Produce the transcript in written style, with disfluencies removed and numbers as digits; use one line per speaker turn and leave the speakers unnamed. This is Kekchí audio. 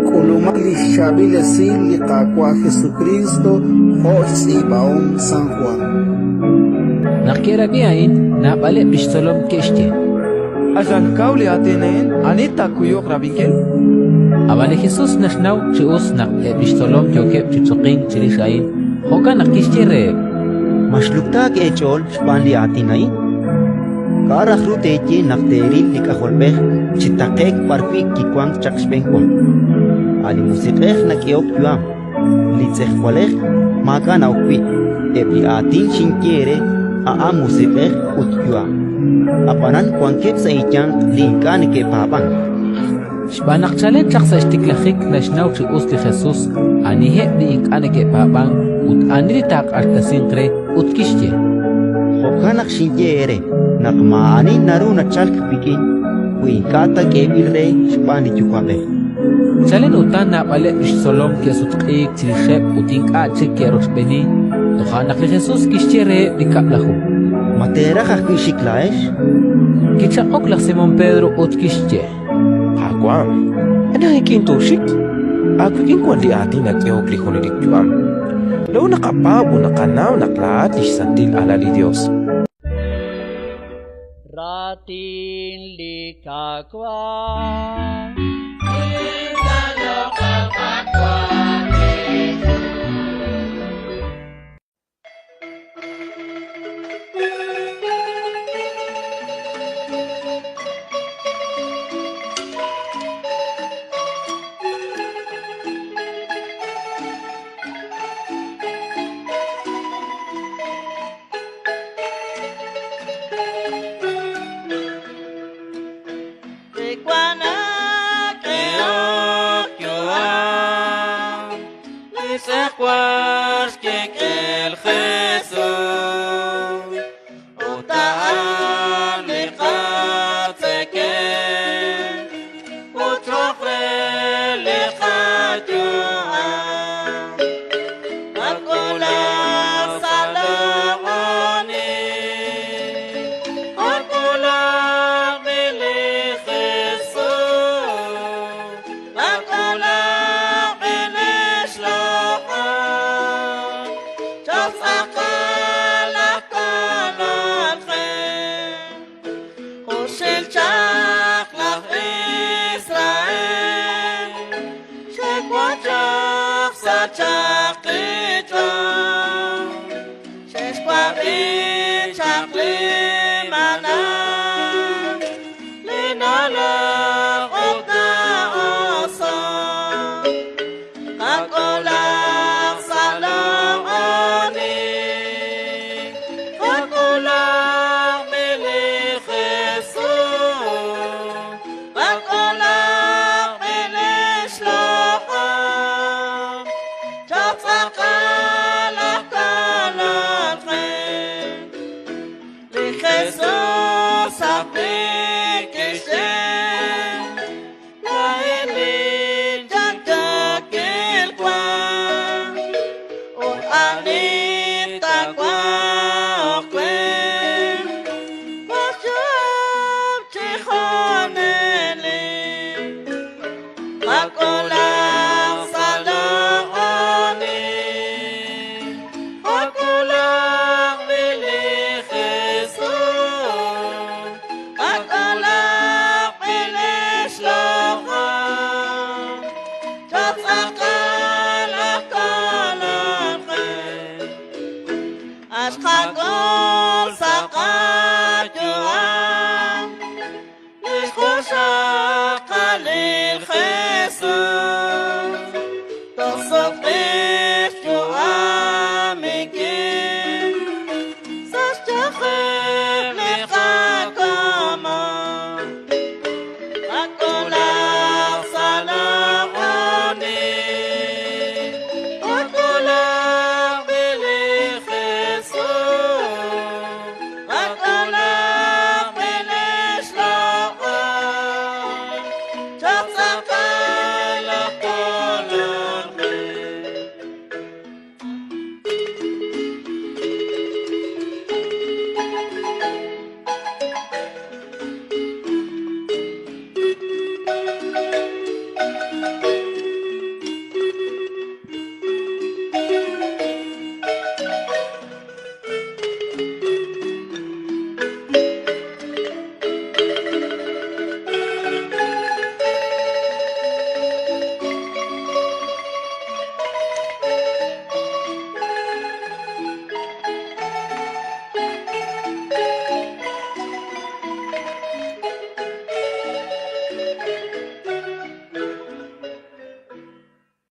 K'ulumaq li xchaab'il esil li Qaawa' Jesukriist jo' xtz'iib'ahom San Jwan.
Naq ke'rab'i a'in, naab'aleb' li xtzolom ke'xye:
Q'axal kaw li aatin a'in, ani taakuyuq rab'inkil?
Ab'an li Jesus naxnaw chi us naq eb' li xtzolom yookeb' chi choqink chirix a'in, jo'kan naq kixye reheb':
Ma xluktaak eech'ool xb'aan li aatin a'in? K'a' raj ru teeye naq teeril li K'ajolb'ej chi taqe'k b'arwi' kiwank chaq xb'enwa? A' li Musiq'ej nak'ehok yu'am, li tz'ejwalej maak'a' na'ok wi'. Eb' li aatin xinye eere a'an musiq'ej ut yu'am. Ab'anan wankeb' sa' eeyanq li ink'a' neke'paab'ank.
Xb'aan naq chalen chaq sa' xtiklajik naxnaw chi us li Jesus aniheb' li ink'a' neke'paab'ank ut ani li taaq'axtesinq re, ut kixye:
Jo'kan naq xinye eere naq maa'ani naru nachalk wik'in wi ink'a' ta k'eeb'il re xb'aan li Yuwa'b'ej.
Chalen utan naab'aleb' li xtzolom ke'sutq'iik chirixeb' ut ink'a' chik ke'rochb'eeni. Toja' naq li Jesus kixye reheb' li Kab'laju:
Ma teeraj ajwi' xik laa'ex?
Kichaq'ok laj Simón Pedro ut kixye:
Qaawa', ani aawik'in tooxik? Aawik'in wank li aatin nak'ehok li junelik yu'am. Laa'o naqapaab' ut naqanaw naq laa'at li xsantil Alal li Yos.
Raatin li Qaawa'.
Let's